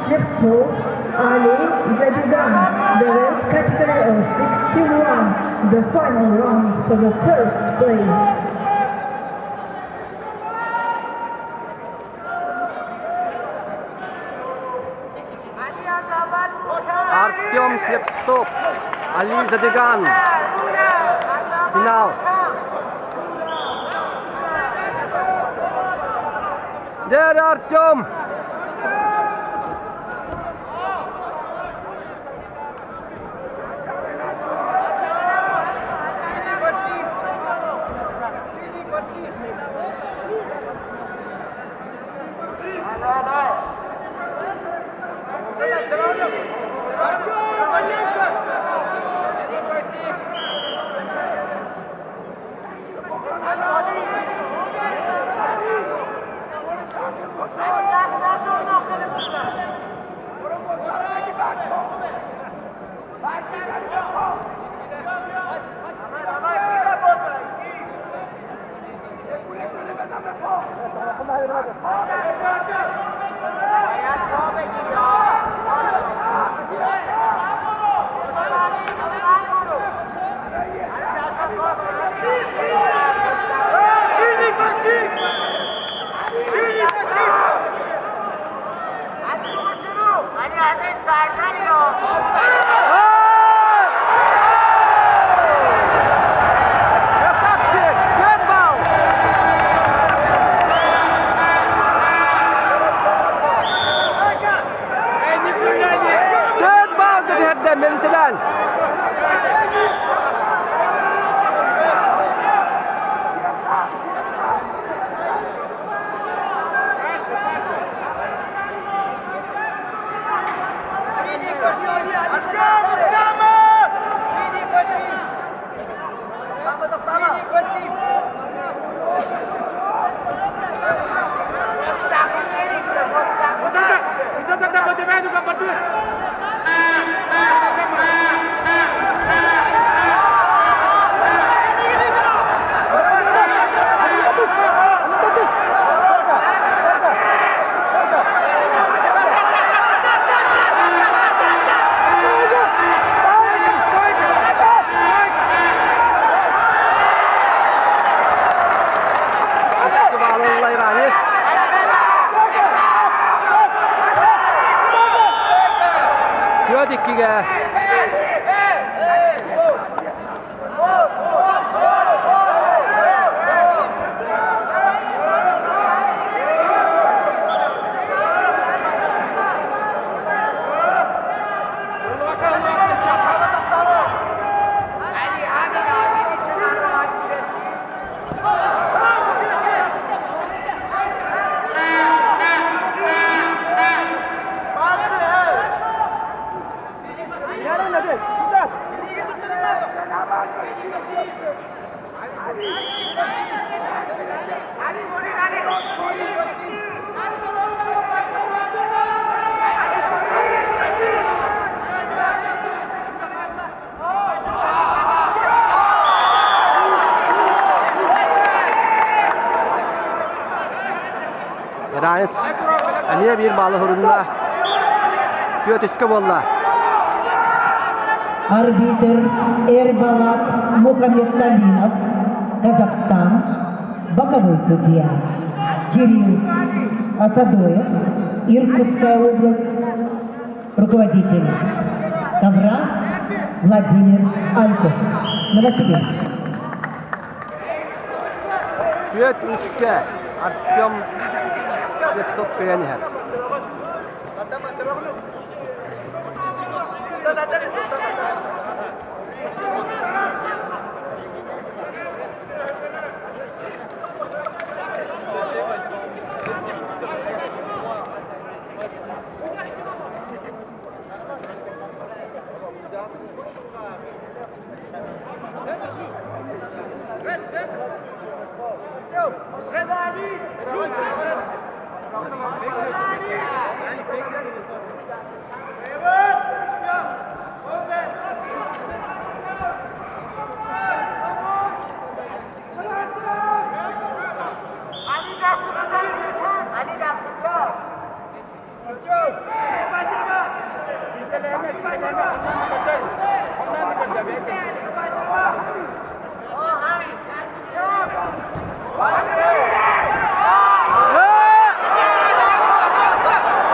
Слепцов, Ali Zadigan, the weight category of 61, the final round for the first place. Артем Слепцов, Али Задиган. Финал. Дьэ Артем! Красавчик! Түөрт балл! Түөрт баллга түһэрдэ Мэлинчэлээн. Түөрт иккигэ Иранец эмиэ биир баалы хурунна. Түөрт үскэ буолла. Арбитр Эрбалат Мухаммедталинов, Казахстан, боковой судья Кирилл Асадоев, Иркутская область, руководитель ковра Владимир Альков, Новосибирск. Түөрт үскэ Артем Слепцов кыайан иһэр.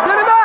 Биэримэ!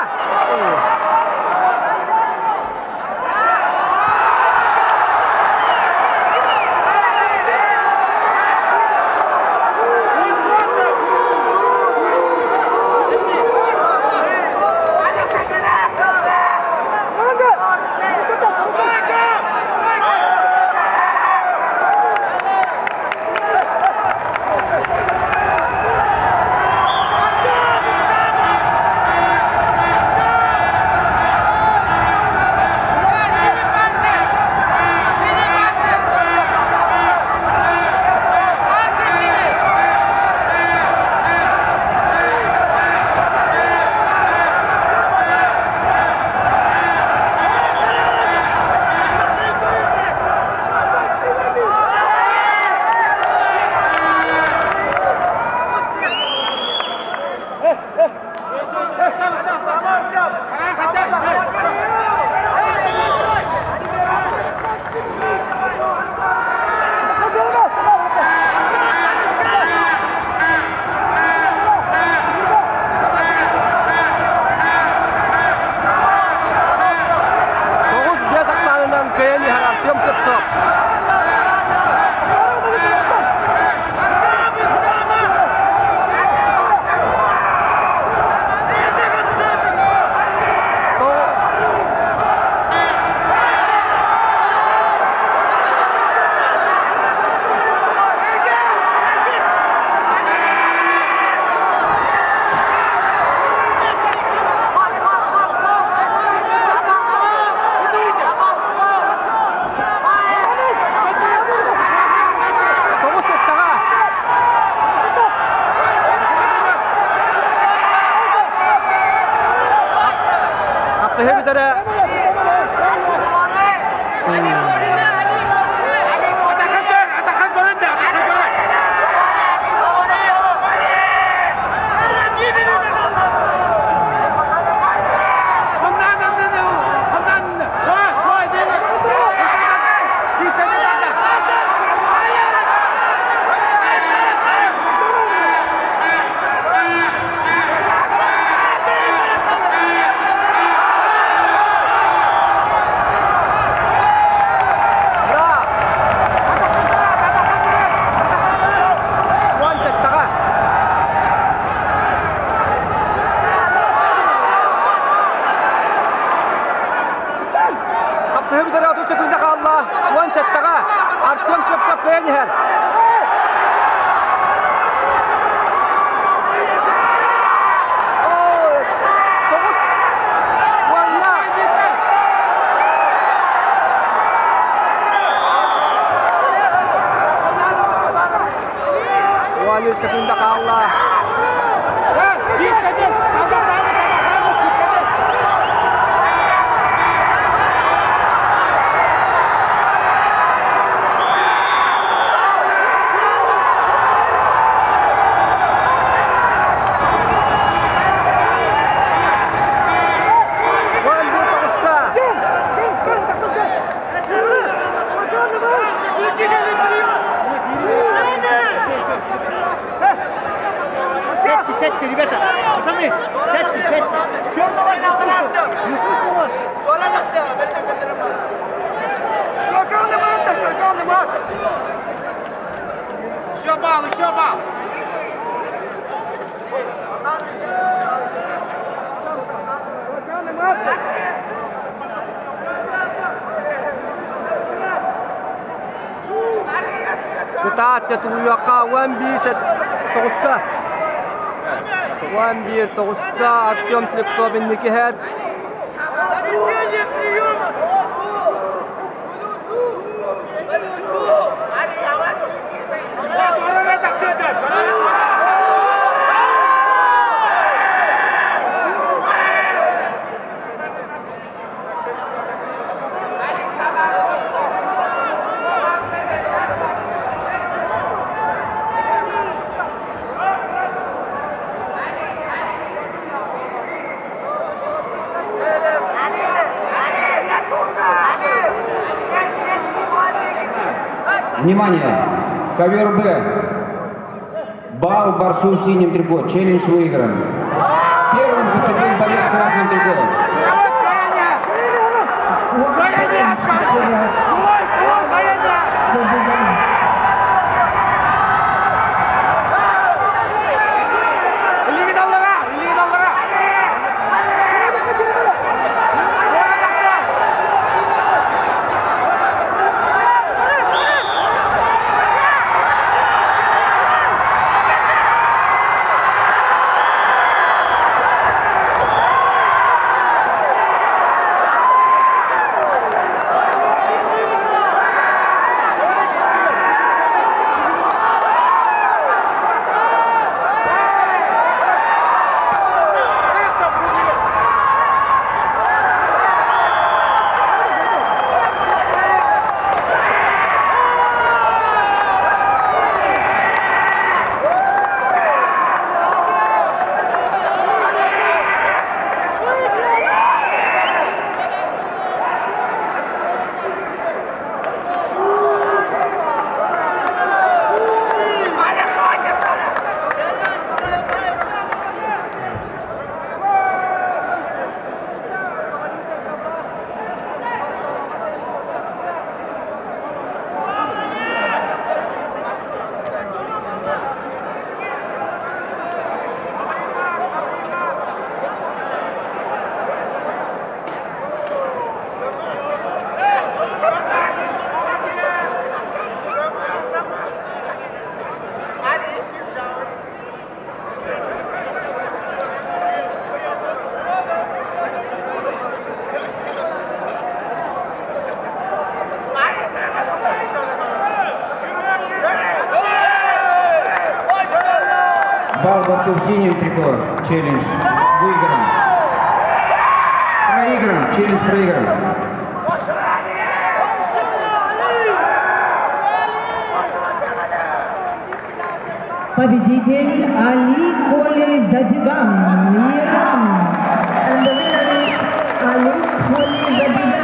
Тоҕус биэс ахсаанынан кыайан иһэр Артем Слепцов. Тоҕус эттэҕэ. Хапсыһыы бүтэрэ. Браво! 17-ҕэ. Хапсыһыы бүтэрэ 30 секунда хаалла. 17-ҕэ. Артем Слепцов кыайан иһэр. Тоҕус уонна 13 секунда хаалла. 11 тоҕуска. Сядьте, сядьте, ребята! Пацаны, сядьте, сядьте! Не слышно вас! Еще балл, еще балл! Кытаат тулуйуохха 11 тоҕуска. 11 тоҕуска Артем Слепцов инники иһэр. Внимание! Ковер Б. Балл борцу в синем трико. Челлендж выигран. Первым заступил борец в красном трико. One point to Zadegan. Балл борцу в синем трико. Челлендж выигран. Проигран. Челлендж проигран. Победитель Али Коли Задиган, Иран. And the winner is Ali Koli Zadegan.